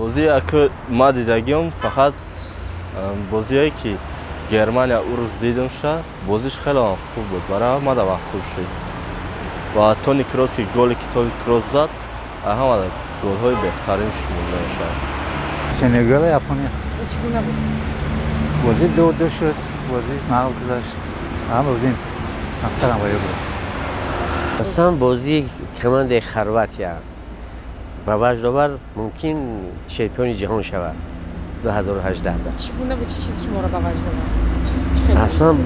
Бозие ки ма дидагиам, фақат бозие ки Германия урӯз дидамша, бозиш хеле хуб буд, барои мада маъқул шуд. Ва Тони Кросс, ки голе ки Тони Кросс зад, ҳама голҳои беҳтарин шумурда мешавад. Сенегал, Япония. Чӣ гуна буд? Бозӣ 2-2 шуд, бозӣ нағз гузашт. Ҳама бозӣ аксаран ба ёд гузашт. Аслан бозии командаи Хорватия ба ваҷд овард, мумкин чемпиони ҷаҳон шавад 2018. Чӣ гуна буд? Чӣ чиз шуморо ба ваҷд овард? Чӣ хеле? Аслан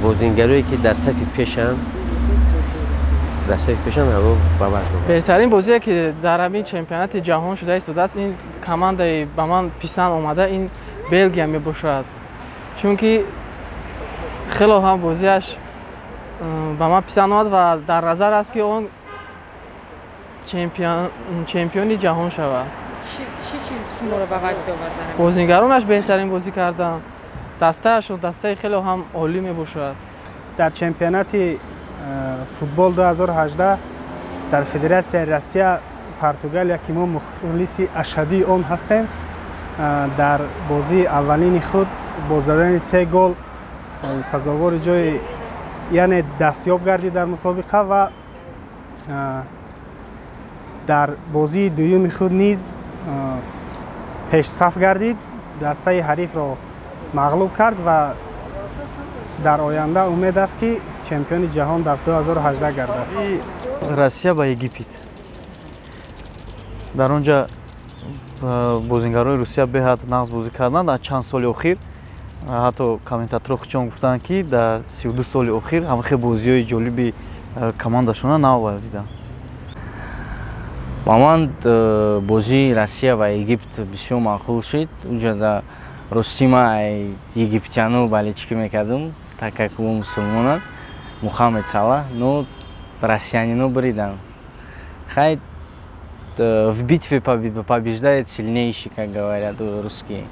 бозингарое ки дар сафи пешанд, дар сафи пешанд, ҳаво ба ваҷд овард. Беҳтарин бозие ки дар ҳамин чемпионати ҷаҳон шуда истодааст, ин командаи ба ман писанд омада, ин Белгия мебошад, чунки хело ҳам бозиаш ба ман писанд омад ва дар назар аст, ки он чемпиони ҷаҳон шавад. Чӣ чиз шуморо ба ваҷд овард дар ҳамин? Бозингаронаш беҳтарин бозӣ карданд, дастаашон дастаи хело ҳам олӣ мебошад. Дар чемпионати футбол 2018 дар Федератсияи Россия, Португалия, ки мо мухлиси ашаддии он ҳастем, дар бозии аввалини худ бо задани се гол сазовори ҷои, яъне дастёб гардид дар мусобиқа ва дар бозии дуюми худ низ пешсаф гардид, дастаи ҳарифро мағлуб кард ва дар оянда умед аст, ки чемпиони ҷаҳон дар 2018 гардад. Россия ба Египет. Дар он ҷа бозингарои Русия беҳад нағз бозӣ карданд дар чанд соли охир. Ҳатто комментаторо худшон гуфтанд, ки дар 32 соли охир ҳамахел бозиҳои ҷолиби командашона наоварда диданд. Ба ман бозии Россия ва Египт бисёр маъқул шуд. Уҷода ростӣ ман египтяно болельщикӣ мекардам, так как ӯ мусулмонанд, Мухаммед Салах, но россиянино буриданд. Хай, в битве побеждает сильнейший, как говорят русские.